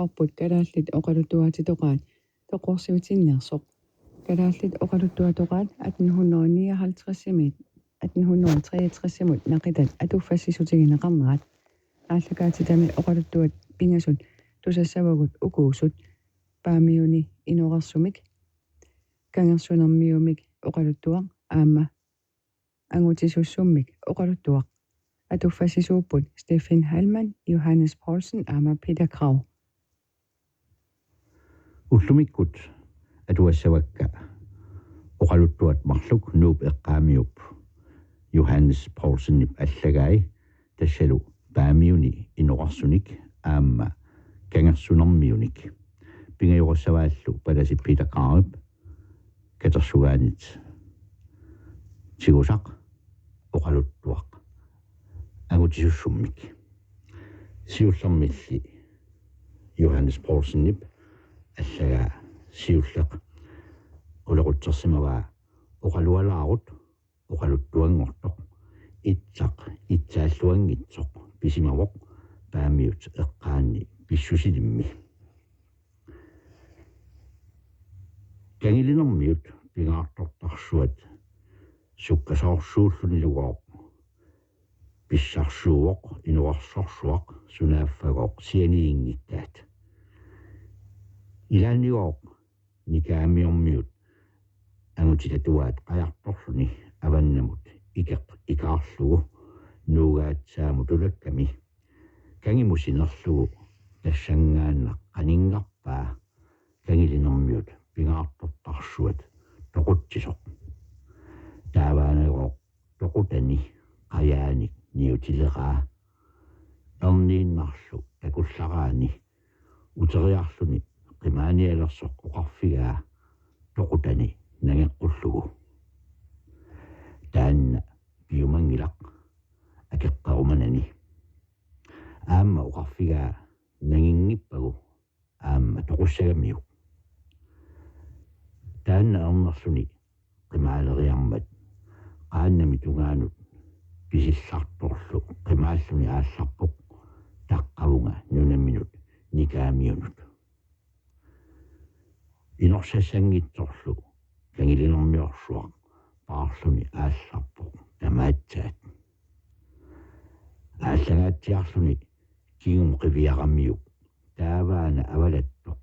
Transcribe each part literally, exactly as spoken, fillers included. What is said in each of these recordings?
Orput kalaallit oqaluttuaatitoqaat toqqorsivitinneersoq. Kalaallit oqaluttuatoqaat atten hundrede nioghalvtreds-imiit atten hundrede treogtres-imut naqitat atuffassissutigineqarnerat. Aallakaatitami oqaluttuat pingasut tusassavagut ukuusut: Paamiuni inoreersumik, Kangersunermiumik oqaluttuaq aamma Angutisussumik oqaluttuaq. Atuffassisuupput Stephen Heilmann, Johannes Poulsen aamma Peter Krag. Ullumikkut atuassavakka oqaluttuat marluk Nuup eqqaamiup Johannes Poulsenip allagai, tassalu Paamiuni inoreersunik aamma Kangersunermiunik. Pingajorussavaallu palasi Peter Kragip katersugaanit tigusaq oqaluttuaq Angutisussumik. Siullermilli Johannes Poulsenip allagaa siulleq qulequtsersimavaa: Oqalualaarut oqaluttuanngortoq, itsaq itsaalluanngitsoq pisimavoq Paamiut eqqaanni pissusilimmi. Kangilinermiut pingaartortarsuat sukkasoorsuullunilugooq pissarsuuvoq inoreersorsuaq sunaaffagooq sianiinngittaat. Ilaanigooq Nikaamiormiut angutitatuaat qajartorluni avannamut ikeq ikaarlugu nuugaatsaamut tulakkami kangimut sinerlugu tassanngaannaq qaninngarpaa kangilinermiut pingaartortarsuat toqutsisoq. Taavaanagooq toqutani qajaanik niutileraa. Erniinnarlu takullaraani uteriarluni qimaanialersoq oqarfigaa toqutani nangeqqullugu: Taanna piumanngilaq akeqqerumanani. Aamma oqarfigaa nanginngippagu aamma toqussagamiuk. Taanna ernerluni qimaaleriarmat qaannami tungaanut pisillartorlu qimaalluni aallarpoq taqqavunga nunaminut Nikaamiunut. Inorsassanngitsorlu kangilinermiorsuaq paarluni aallarpoq tamaatsaat. Aallangaatsiarluni kingumut qiviaramiuk taavaana avalattoq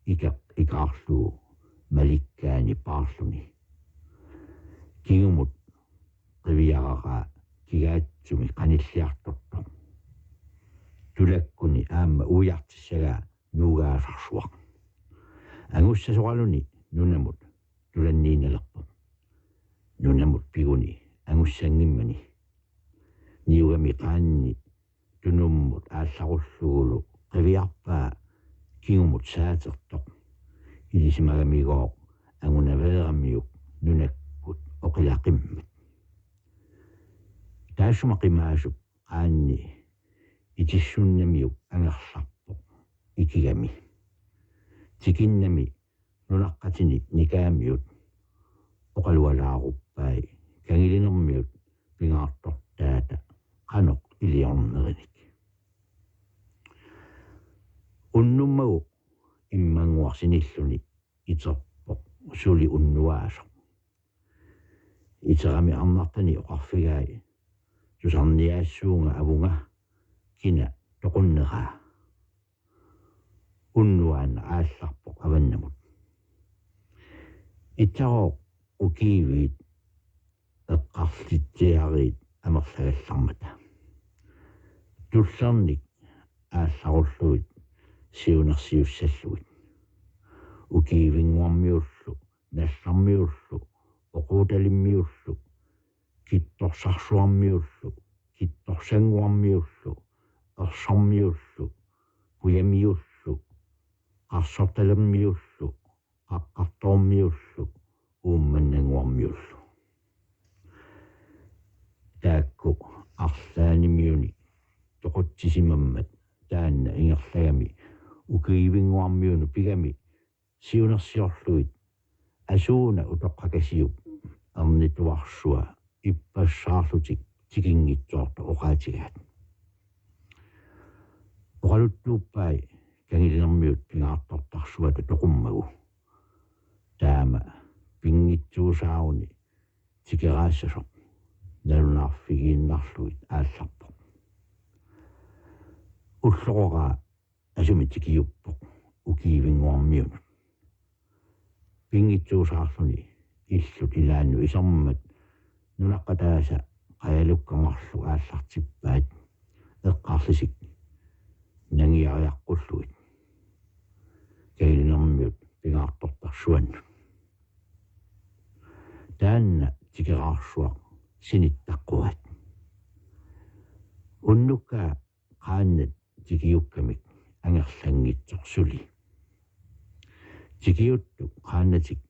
ikeq ikaarlugu malikkaani paarluni. Kingumut qiviararaa kigaatsumi qanilliartortoq. Tulakkuni aamma uiartissagaa nuugaasarsuaq. Angussasoraluni nunamut tulanniinnalerpoq. Nunamut piguni angussanngimmani niugami qaanni tunummut aallarullugulu qiviarpaa kingumut saatertoq. Ilisimagamigooq angunaveeramiuk nunakkut oqilaqimmat. Taassuma qimaasup qaanni itissunnamiuk angerlarpoq ikigami. Tikinnami nunaqqatini Nikaamiut oqalualaaruppai kangilinermiut pingaartortaata qanoq iliornerinik. Unnummagu immannguarsinilluni iterpoq suli unnuaasoq. Iterami arnartani oqarfigai: Tusarniaassuunga avunga, kina toqunneraa? Unnuaana aallarpoq avannamut. Itsarooq ukiiviit eqqarlitsiariit amerlagallarmata. Tullernik aallarullugit siunersiussallugit. Ukiivinnguarmiullu, nallarmiullu, oquutalimmiullu, kittorsarsuarmiullu, kittorsannguarmiullu, ersormiullu, kujamiullu, qarsortalermiullu, qaqqartoormiullu, uummannannguarmiullu. Taakku arlaanimiuni toqutsisimammat taanna ingerlagami ukiivinnguarmiunut pigami siunersiorlugit asuuna utoqqakasiup ernituarsua ippassaarlutik tikinngitsoortoq oqaatigaat. Oqaluttuuppai Kangilinermiut pingaartortarsuata toqummagu. Taama pinngitsuusaaruni tikeraassasoq nalunaarfigiinnarlugit aallarpoq. Ulloqoraa asumik tikiuppoq ukiivinnguarmiunut. Pinngitsuusaarluni illut ilaannut isermat nunaqqataasa qajalukka marluk aallartippaat eqqarlisik nangiariaqqullugit. Kangilinermiut pingaartortarsuannut. Taanna tikeraarsuaq sinittaqquaat. Unnukkaa qaannat tikiukkamik angerlanngitsoq suli. Tikiuttut qaannatik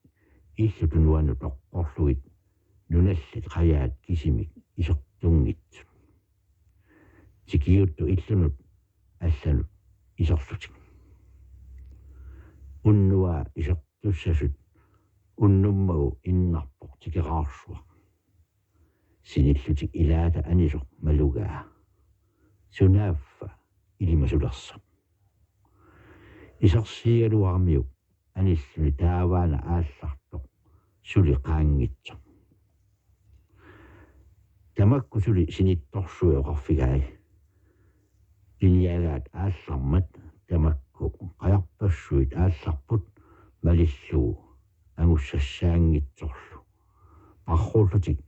illut tunuanut toqqorlugit nunallit qajaat kisimik isertunngitsut. Tikiuttut illunut allanut iserlutik. Unnuaa isertussasut unnummagu innarpoq tikeraarsuaq. Sinillutik ilaata anisoq malugaa. Sunaaffa ilimasulersoq. Isersiigaluaramiuk anilluni taavaana aallartoq suli qaanngitsoq. Tamakku suli sinittorsuit oqarfigai. Piniagaat aallarmat tamakku qajarpassuit aallarput malillugu angussassaanngitsorlu. Parruullutik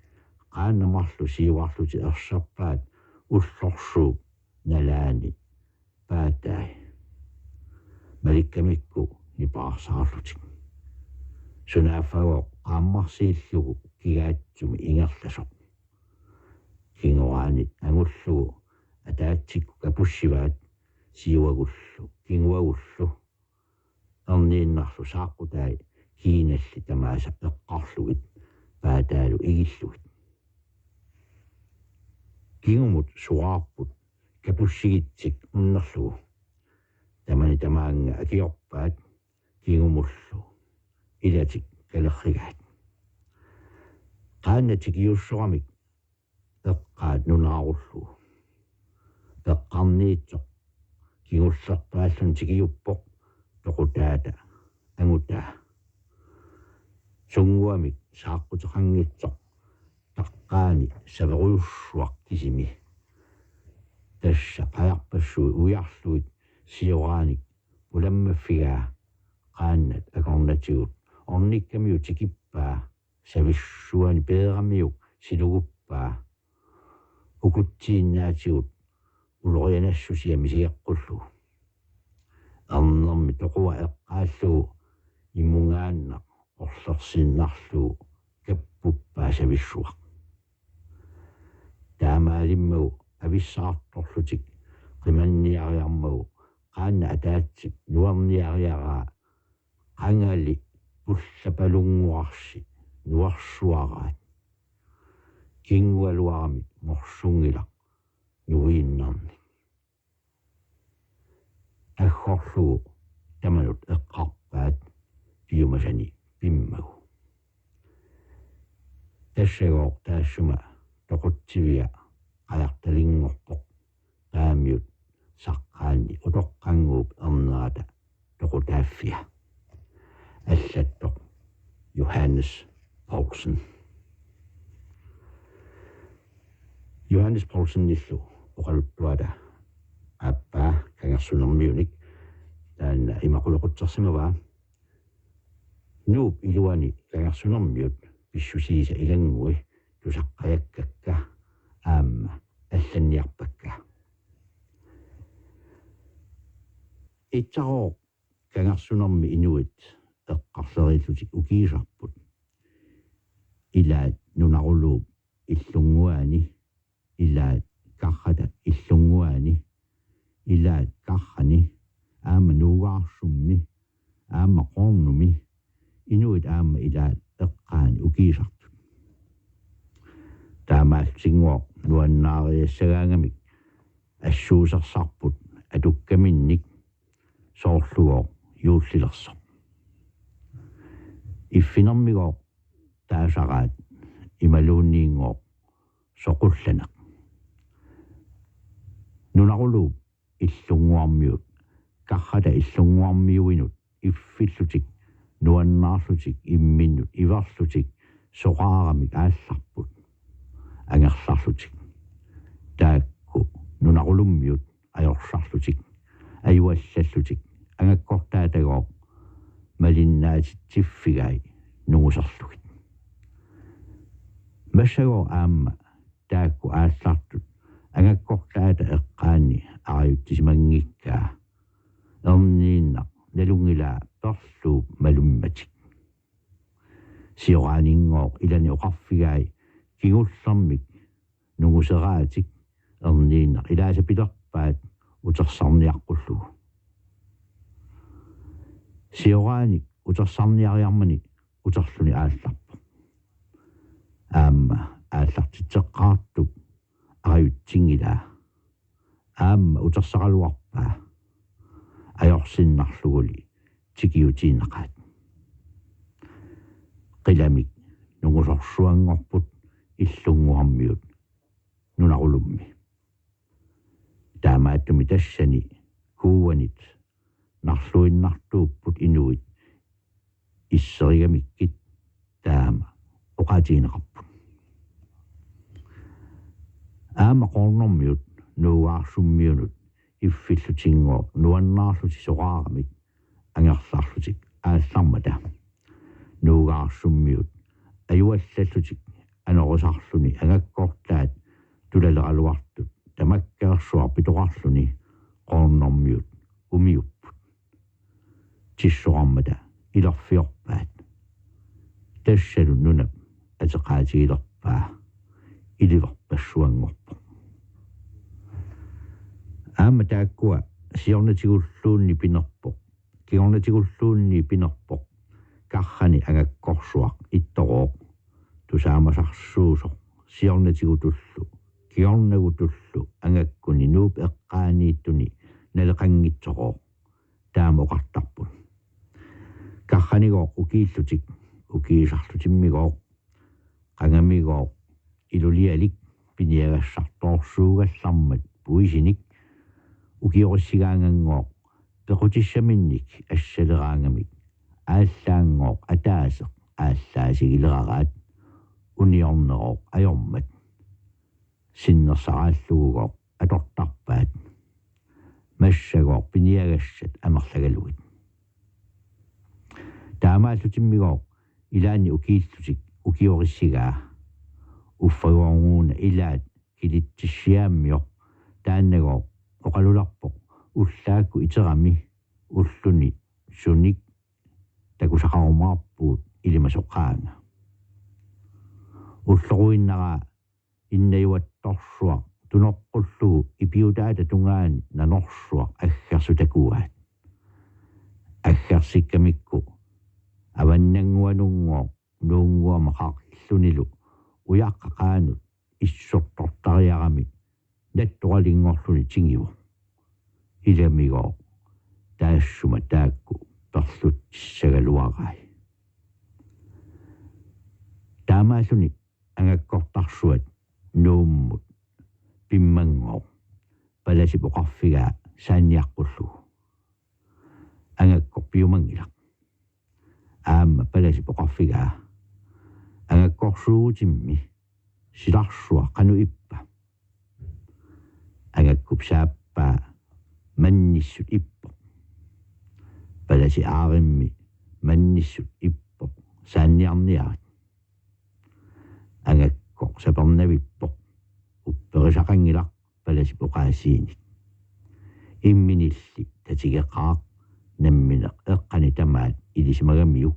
qaannat marluk siuarlutik erserpaat ullorsuup nalaani paatai. Malikkamikku nipaarsaarlutik. Sunaaffagooq qaammarsiillugu kigaatsumi ingerlasoq. Kingoraanit angullugu ataatsikkut kapussivaat siuagullu, kinguagullu. Erniinnarlu saaqqutai kiinalli tamaasa eqqarlugit paataalu igillugit. Kingumut soraarput kapussigitsik unnerlugu. Tamani tamaannga akiorpaat kingumullu ilatik kalerrigaat. Qaannat tikiussoramik eqqaat nunaarullugu. Eqqarniitsoq kingullerpaalluni tikiuppoq toqutaata angutaa. Sunnguamik saaqquteqanngitsoq taqqaani saverujussuaq kisimi. Tassa qajarpassuit ujarlugit sioraanik pulammaffigaa qaannat akornatigut ornikkamiuk tikippaa savissuani peeramiuk siluguppaa. Ukutsiinnaatigut ulorianassusia misigeqqullugu. Ernermi toqua eqqaallugu imungaannaq orlersinnarlugu kappuppaa savissuaq. Taamaalimmagu avissaartorlutik qimanniariarmagu qaannat ataatsip nuerniariaraa qangali pullapalunnguarsi nuersuaraat. Kingualuarami morsunngilaq nuiinnarni. Aggorlugu tamanut eqqarpaat piumasani pimmagu. Tassagooq taassuma toqutsivia qajartalinngorpoq. Paamiut saqqaanni utoqqannguup ernerata toqutaaffia. Allattoq Johannes Poulsen. Johannes Poulsenillu oqaluttuata aappaa Kangersunermiunik taanna ima qulequtsersimavaa: Nuup iluani Kangersunermiut pissusiisa ilanngui tusaqqajakkakka aamma allanniarpakka. Itsarooq Kangersunermi inuit eqqarleriillutik ukiisarput. Ilaat Nunaruluup illunnguaani, ilaat Karrata illunnguaani, ilaat Karrani, aamma Nuugaarsummi, aamma Qoornumi, inuit aamma ilaat eqqaani ukiisartut. Taamaallutinngooq nuannaariassagaangamik assuusersarput atukkaminnik, soorlugooq juullilersoq. Iffinermigooq taasaraat imaluunniinngooq soqullaneq. Nunaruluup illunnguarmiut karrata illunnguarmiuinut iffillutik nuannaarlutik imminnut iverlutik soqaaramik aallarput angerlarlutik. Taakku nunaqulummiut ajorsarlutik ajuallallutik angakkortaatagooq malinnaatitsiffigai nunguserlugit. Massagooq aamma taakku aallartut angakkortaata eqqaanni arajutsisimanngikkaa erniinnaq nalunngilaa perluup malummatik. Sioraaningooq ilani oqarfigai kingullermik nunguseraatik erniinnaq ilaasa pilerpaat utersarniaqqullugu. Sioraanik utersarniariarmani uterluni aallarpoq. Aamma aallartitseqqaartup arajutsinngilaa. Aamma utersaraluarpaa ajorsinnarluguli tikiutiinnaqaat. Qilamik nungusorsuanngorput illunnguarmiut nunaqulummi. Taamaattumik tassani kuuanit narluinnartuupput inuit isserigamikkit taama oqaatigineqarput. Aamma Qoornormiut Nuugaarsummiunut iffillutinngooq nuannaarlutik soqaaramik angerlarlutik aallarmata Nuugaarsummiut ajuallallutik anorisarluni angakkortaat tulaleraluartut tamakkeersuaq pitoqarluni Qoornormiut umiupput. Tissoqarmata ilerfiorpaat. Tassalu nunap ateqaatigilerpaa iliverpassuanngorpoq. Aamma taakkua siornatigulluunniit pinerpoq, kingornatigulluunniit pinerpoq karrani angakkorsuaq ittorooq tusaamasarsuusoq siornatigutullu kingornagutullu angakkuni Nuup eqqaaniittuni naleqanngitsorooq. Taama oqartarput. Karranigooq ukiillutik ukiisarlutimmigooq, qangamigooq ilulialik piniagassartoorsuugallarmat puisinik, ukiorissigaanganngooq pequtissaminnik assaleraangamik, aallaanngooq ataaseq aallaasigileraat, uniornerooq ajormat sinnersaraallugugooq atortarpaat. Massagooq piniagassat amerlagalugit. Taamaallutimmigooq ilaanni ukiillutik ukiorissigaa, uffagoornguuna ilaat kilitsissiaammioq taannagooq oqalulerpoq ullaakkut iterami ulluni sunik takusaqarumaarpugut ilimasoqaanga. Ulloruinnaraa innajuattorsuaq tunoqqullugu ipiutaata tungaani nanorsuaq aggersutakuaat. Aggersikkamikku avannannguanunngooq nuunnguama qaqillunilu ujaqqat qaanut issortortariarami nattoralinngorluni tingivoq. Ilamigooq taassuma taakku perlutsissagaluarai. Taamaalluni angakkortarsuat Nuummut pimmanngooq palasip oqarfigaa saanniaqqullugu: Angakkoq piumanngilaq. Aamma palasip oqarfigaa: Angakkorsuugutimmi silarsuaq qanoq ippa? Angakkup saappaa mannissut ippoq. Palasi aarimmi mannissut ippoq, saanniarniarit. Angakkoq sapernavippoq, upperisaqanngilaq palasip oqaasiinik. Imminilli tatigeqaaq nammineq eqqani tamaat ilisimagamiuk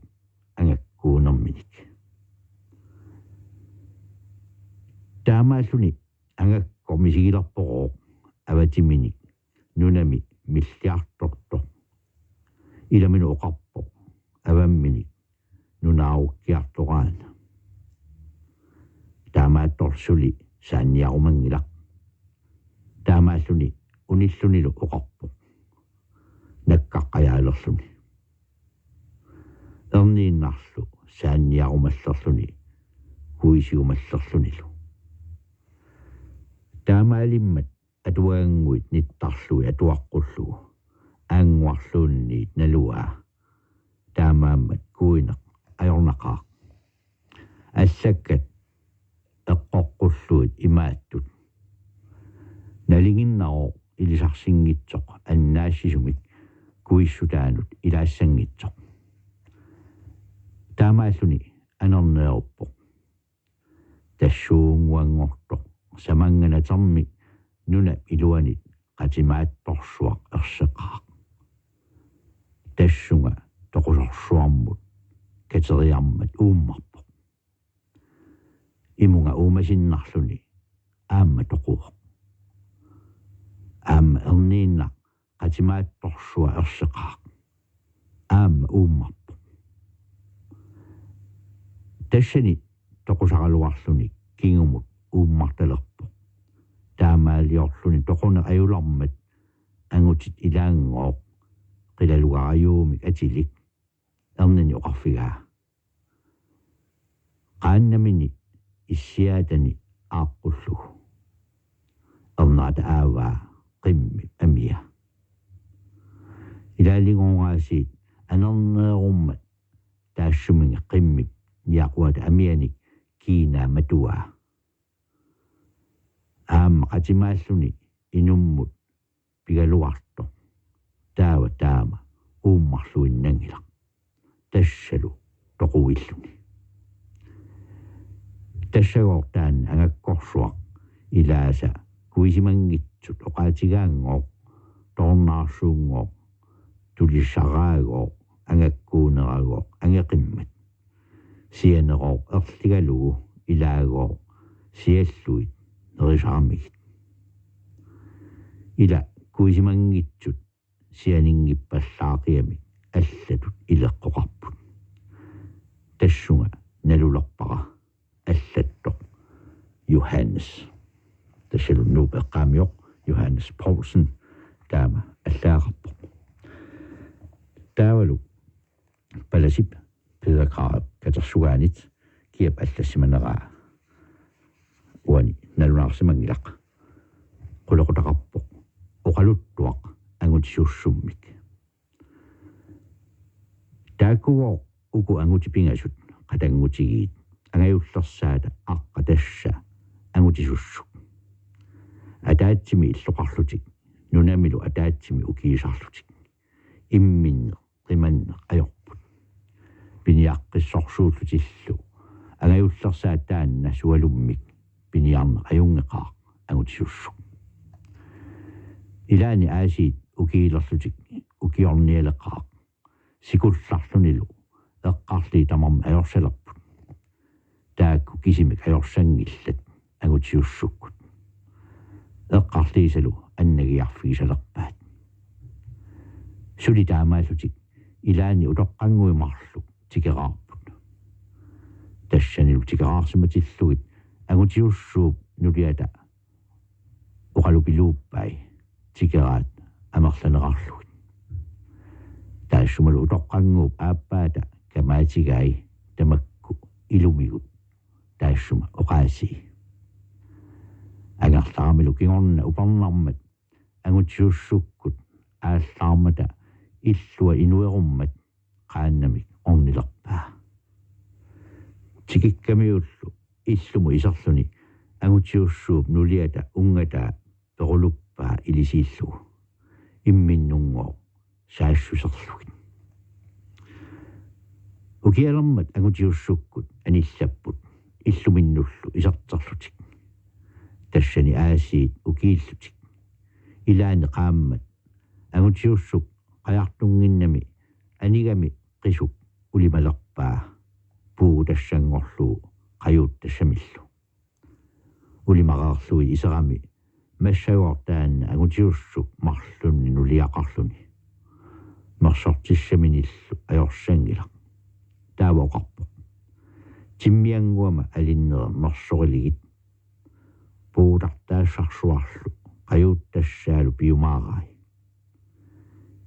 angakkuunerminik. Taamaalluni angakkoq misigilerporooq avatiminik nunami milliartortoq. Ilaminut oqarpoq avamminik nunaarukkiartoraana. Taamaattorli suli saanniarumanngilaq. Taamaalluni unillunilu oqarpoq nakkaqqajaalerluni, erniinnarlu saanniarumallerluni kuisigumallerlunilu. Taamaalimmat atuagannguit nittarlugit atuaqqullugu aannguarluunniit naluaa. Taamaammat kuineq ajornaqaaq. Allakkat eqqoqqullugit imaattut: Nalinginnarooq ilisarsinngitsoq annaassisumik kuissutaanut ilaassanngitsoq. Taamaalluni anerneeruppoq. Tassuunnguanngortoq samannga natermi nunap iluanit qatimaattorsuaq erseqaaq. Tassunga toqusorsuarmut kateriarmat uummarpoq. Imunga uumasinnarluni aamma toquvoq. Aamma erniinnaq qatimaattorsuaq erseqaaq. Aamma uummarpoq. Tassani toqusaraluarluni kingumut uummartalerpoq. Taamaaliorluni toquneq ajulermat angutit ilaanngooq qilalugarajuumik atilik. Ernini oqarfigaa: Qaannamini issiaatani aaqqullugu. Ernerata aavaa qimmip amia. Ilaalinngooraasiit anerneerummat taassuminnga qimmip niaquata amianik kiinaa matuaa. Aamma qatimaalluni inummut pigaluartoq taava taama uummarluinnanngilaq. Tassalu toquilluni. Tassagooq taanna angakkorsuaq ilaasa kuisimanngitsut oqaatigaanngooq, toornaarsuunngooq, tulisaraagooq, angakkuuneragooq angeqimmat. Sianerooq erligalugu ilaagooq siallugit nerisaramigit. Ila kuisimanngitsut sianinngippallaaqiamik allatut ileqqoqarput. Tassunga nalulerpara allattoq Johannes. Tassalu Nuup eqqaamioq Johannes Poulsen taama allagaqarpoq. Taavalu palasip Peder Kragep katersugaanit kiap allassimaneraa uani nalunaarsimanngilaq. Qulequtaqarpoq oqaluttuaq angutisussummik. Taakkugooq uku angutit pingasut qatanngutigiit angajullersaata aqqa tassa angutisussuk. Ataatsimi illoqarlutik, nunamilu ataatsimi ukiisarlutik. Imminneq qimanneq ajorput. Piniaqqissorsuullutillu angajullersaat taanna sualummik piniarneq ajunngeqaaq angutisussuk. Ilaanni aasiit ukiilerlutik ukiornialeqaaq. Sikullarlunilu eqqarlii tamarmik ajorsalerput. Taakku kisimik ajorsanngillat angutisussukkut. Eqqarliisalu annagiarfigisalerpaat. Suli taamaallutik ilaanni utoqqannguit marluk tikeraarput. Tassanilu tikeraarsimatillugit angutisussuup nuliata oqalupiluuppai tikeraat amerlaneqarlugit. Taassumalu utoqqannguup aappaata kamaatigai tamakku ilumigut taassuma oqaasii. Angerlaramilu kingorna upernarmat angutisussukkut aallaarmata illua inuerummat qaannamik ornilerpaa. Tikikkamiullu illumut iserluni angutisussuup nuliata unngataa peruluppaa ilisiillugu. Imminnunngooq saassuserlugit. Ukialermat angutisussukkut anillapput illuminnullu iserterlutik. Tassani aasiit ukiillutik. Ilaanni qaammat angutisussuk qajartunnginnami anigami qisuk ulimalerpaa puugutassanngorlugu qajuuttassamillu. Ulimareerlugit iserami massagooq taanna angutisussuk marlunni nuliaqarluni. Mersortissaminillu ajorsanngilaq. Taava oqarpoq: Timmiannguama alinneri mersoriligit. Puugutartaassarsuarlu qajuuttassaalu piumaarai.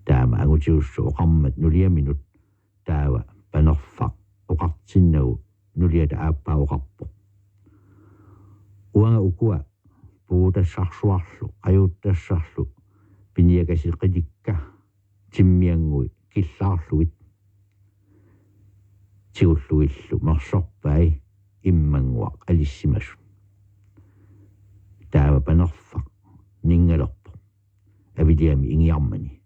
Taama angutisussuk oqarmat nuliaminut taava panerfaq oqartinnagu nuliata aappaa oqarpoq: Uanga ukua puugutassaarsuarlu qajuuttassarlu piniakaseqalikka. timmiannguit killaarlugit tigullugillu mersorpai immannguaq alissimasut. Taava panerfaq ninngalerpoq aviliami ingiarmani.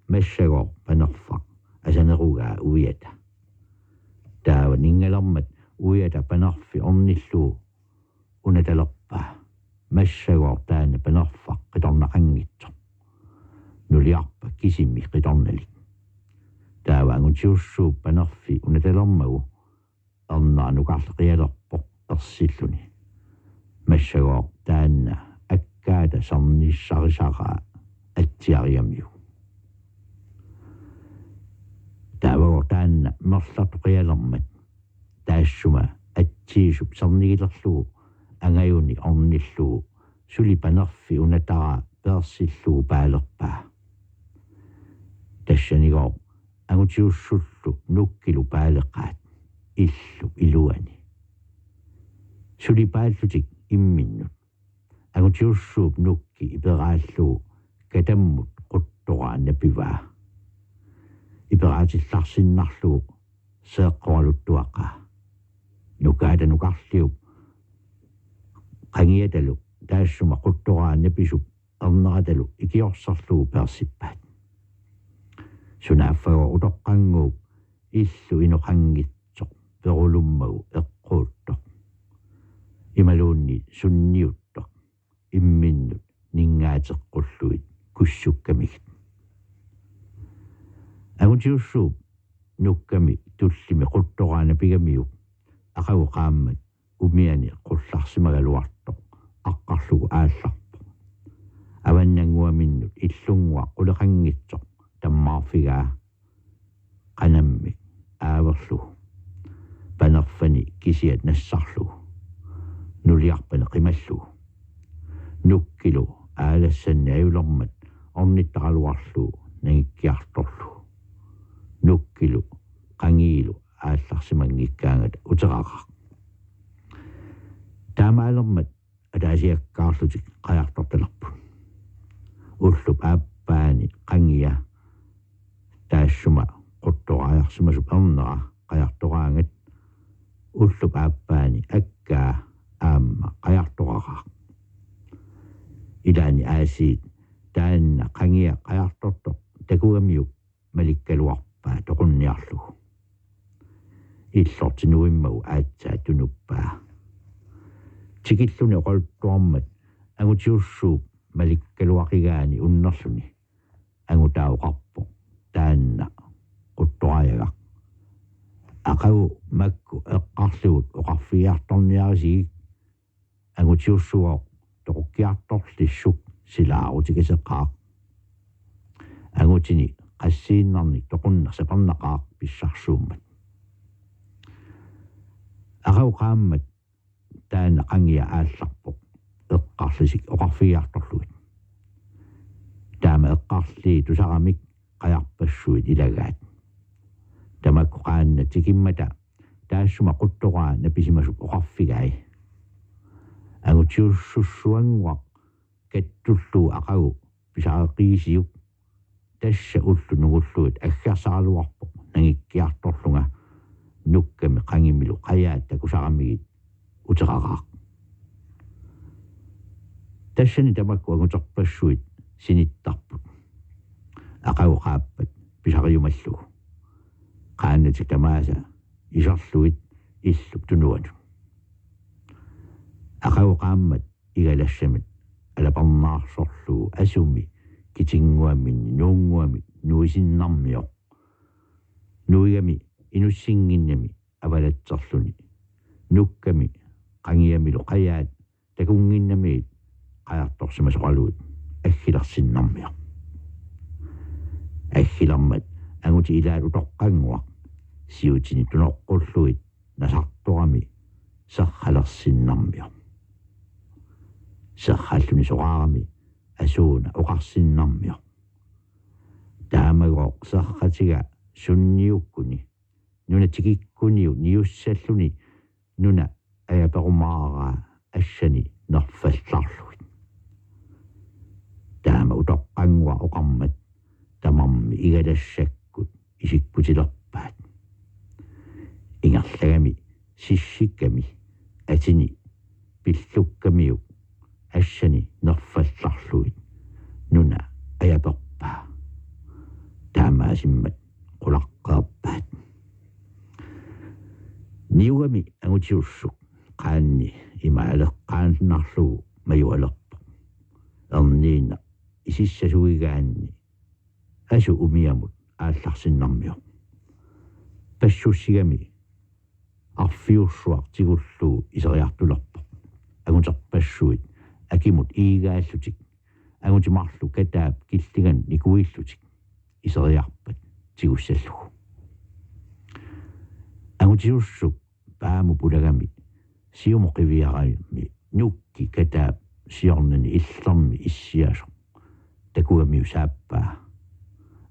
Massagooq panerfaq asanerugaa uiata. Taava ninngalermat uiata panerfik ornillugu unatalerpaa. Massagooq taanna panerfaq qitornaqanngitsoq. Nuliarpa kisimi qitornalik. Taava angutiussuup panerfik unatalermagu ernera nukarleqialerpoq ersilluni. Massagooq taanna akkaata sernissarisaraa atsiarigamiuk. Taavagooq taanna merlertoqialermat taassuma atsiisup sernigilerlugu angajuni ornillugu suli panerfik unataraa peersillugu paalerpaa. Tassanigooq angutiussullu nukkilu paaleqaat illup iluani. Suli paallutik imminnut angutiussuup nukki iperaallugu katammut quttoraa napivaa. Iperaatillarsinnarlugu seeqqoraluttuaqaa. Nukaata nukarliup qangiatalu taassuma quttoraa napisup erneratalu ikiorserlugu peersippaat. Sunaaffagooq utoqqannguup illu inoqanngitsoq perulummagu eqquuttoq. Imaluunniit sunniuttoq imminnut ninngaateqqullugit kussukkamigit. Angutiussuup nukkami tullimi quttoraa napigamiuk aqagu qaammat umiani qullarsimagaluartoq aqqarlugu aallarpoq. Avannannguaminnut illunnguaq quleqanngitsoq tammaarfigaa qanammik aaverlugu. Panerfani kisiat nassarlugu. Nuliarpani qimallugu. Nukkilu aalassanni ajulermat ornittaraluarlugu nangikkiartorlugu. Nukkilu qangiilu aallarsimanngikkaangata uteraqaaq. Taamaalermat ataasiakkaarlutik qajartortalerput. Ullup aappaani qangia taassuma quttoraajarsimasup ernera qajartoraangat ullup aappaani akkaa aamma qajartoraqaaq. Ilaanni aasiit taanna qangia qajartortoq takugamiuk malikkaluarpaa toqunniarlugu. Illortinuimmagu aatsaat tunuppaa. Tikilluni oqaluttuarmat angutiussuup malikkaluaqigaani unnerluni angutaa oqarpoq: Taanna quttoraajagaq. Aqagu makku eqqarligut oqarfigiartorniarisigik. Angutiussugooq toqukkiartorlissuk silaarutikaseqaaq. Angutini qassiinnarnik toqunneq sapernaqaaq pissarsuummat. Aqagu qaammat taanna qangia aallarpoq eqqarlisik oqarfigiartorlugit. Taama eqqarlii tusaramik qajarpassuit ilagaat. Tamakku qaannat tikimmata taassuma quttoraa napisimasup oqarfigai: Angutiussussuannguaq kattullugu aqagu pisareqigisiuk. Tassa ullut nungullugit aggersaraluarpoq nangikkiartorlunga nukkami qangimilu qajaat takusaramigit uteraqaaq. Tassani tamakku anguterpassuit sinittarput. Aqagu qaappat pisariumallugu. Qaannatik tamaasa iserlugit illup tunuanut. Aqagu qaammat igalassamit alaparnaarsorlugu asumi kitinnguaminni nuunnguamik nuisinnarmioq. Nuigami inussinnginnami avalatserluni. Nukkami qangiamilu qajaat takunnginnamiit qajartorsimasoqalugit aggilersinnarmioq. Aggilermat angutit ilaat utoqqannguaq siutini tunoqqullugit nasartorami serralersinnarmioq. Serralluni soraarami asuuna oqarsinnarmioq: Taamagooq serratiga sunniukkuni nuna tikikkuniuk niussalluni nuna ajaperumaaraa assani nerfallarlugit. Taama utoqqannguaq oqarmat tamarmi igalassakkut isikkutilerpaat. Ingerlagami sissikkami atini pillukkamiuk assani nerfallarlugit nuna ajaperpaa. Taamaasimmat qulaqqeerpaat. Niugami angutiussuk qaanni imaaleqqaannarlugu majualerpoq. Erniinnaq isissasugigaanni asu umiamut aallarsinnarmioq. Passussigami arfiussuaq tigullugu iseriartulerpoq. Anguterpassuit akimut iigaallutik, angutit marluk kataap killinganut nikuillutik iseriarpat tigussallugu. Angutiussuk paamut pulagami siumut qiviarami nukki kataap siornani illermi issiasoq takugamiuk saappaa.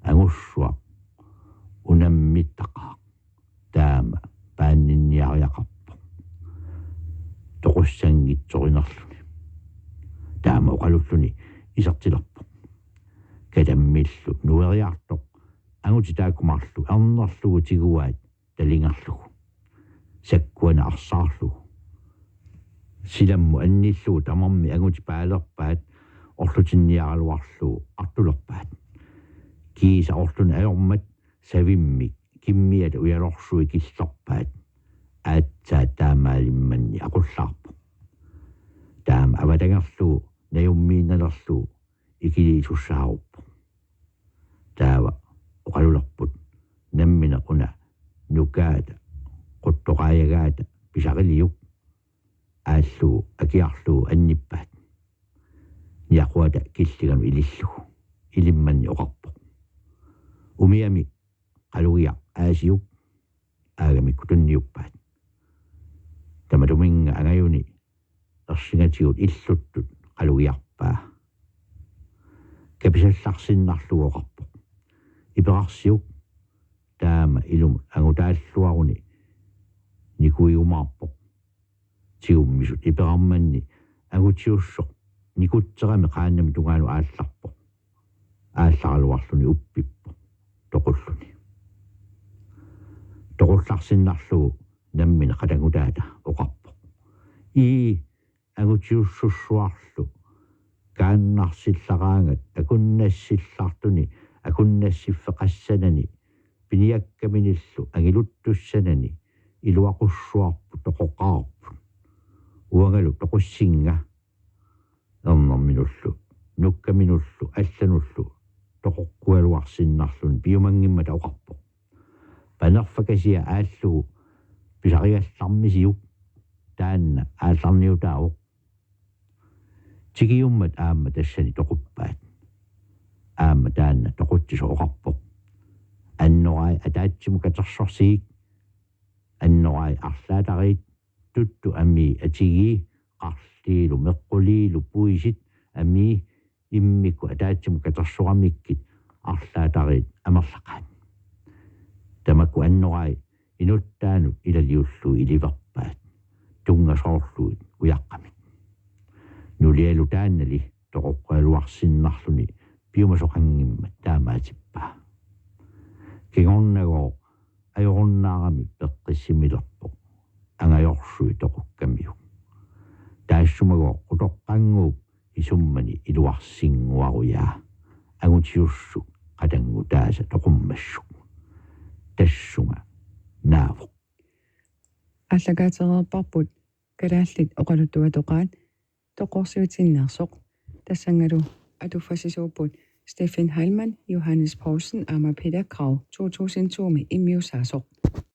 Angussuaq unammittaqaaq. Taama paanninniariaqarpoq toqussanngitsorinerluni. Taama oqalulluni isertilerpoq. Katammillu nueriartoq angutit taakku marluk ernerlugu tiguaat talingerlugu, sakkuana arsaarlugu. Silammut annillugu tamarmik angutit paalerpaat orlutinniaraluarlugu artulerpaat. Kiisa orluni ajormat savimmik kimmiata ujaluarsui killerpaat. Aatsaat taamaalimmanni aqullaarpoq. Taama avatangerlugu najummiinnalerlugu ikiliisussaaruppoq. Taava oqalulerput: Nammineq una nukaata quttoqaajagaata pisariliuk. Aallugu akiarlugu annippaat. Niaquata killinganut ilillugu. Ilimmanni oqarpoq: Umiami qalugiaq aasiuk. Aagamikkut tunniuppaat. Tamatuminnga angajuni ersingatigut illuttut qalugiarpaa. Kapisallarsinnarlugu oqarpoq: Iperarsiuk. Taama ilumut angutaalluaruni nikuigumaarpoq. Tigummisut iperarmanni angutiussoq nikutserami qaannami tungaanut aallarpoq. Aallaraluarluni uppippoq toqulluni. Toqullarsinnarlugu nammineq qatanngutaata oqarpoq: Ii, angutiussussuarlu kaannarsillaraangat akunnassillartuni akunnassiffeqassanani piniakkaminillu angiluttussanani iluaqussuarput toqoqqaarput. Uangalu toqussinnga. Ernerminullu nukkaminullu allanullu toqoqqugaluarsinnarluni piumanngimmata oqarpoq: Panerfakasia aallugu pisarigallarmisiuk. Taanna aallarniutaavoq. Tikiummat aamma tassani toquppaat. Aamma taanna toqutsisoq oqarpoq: Annorai ataatsimut katersorsigik. Annorai arlaatariit, tuttu amii atigii, qarliilu meqquliilu puisit amii, immikkut ataatsimut katersoramikkit arlaatariit amerlaqaat. Tamakku annorai inuttaanut ilaliullugu iliverpaat tunngasoorlugit ujaqqamik. Nulialu taannali toqoqqaluarsinnarluni piumasoqanngimmat taamaatippaa. Kingornagooq ajorunnaarami peqqissimilerpoq angajorsui toqukkamiuk. Taassumagooq Qutoqqannguup isummani iluarsinnguarujaa angutiussuk qatanngutaasa toqummassuk. Tassunga naavoq. Aallakaatereerparput kalaallit oqaluttuatoqaat toqqorsiutinneersoq. Tassanngalu atuffassisuupput Steffen Heilmann, Johannes Poulsen aamma Peter Krag to tusind to-mi immiussaasoq.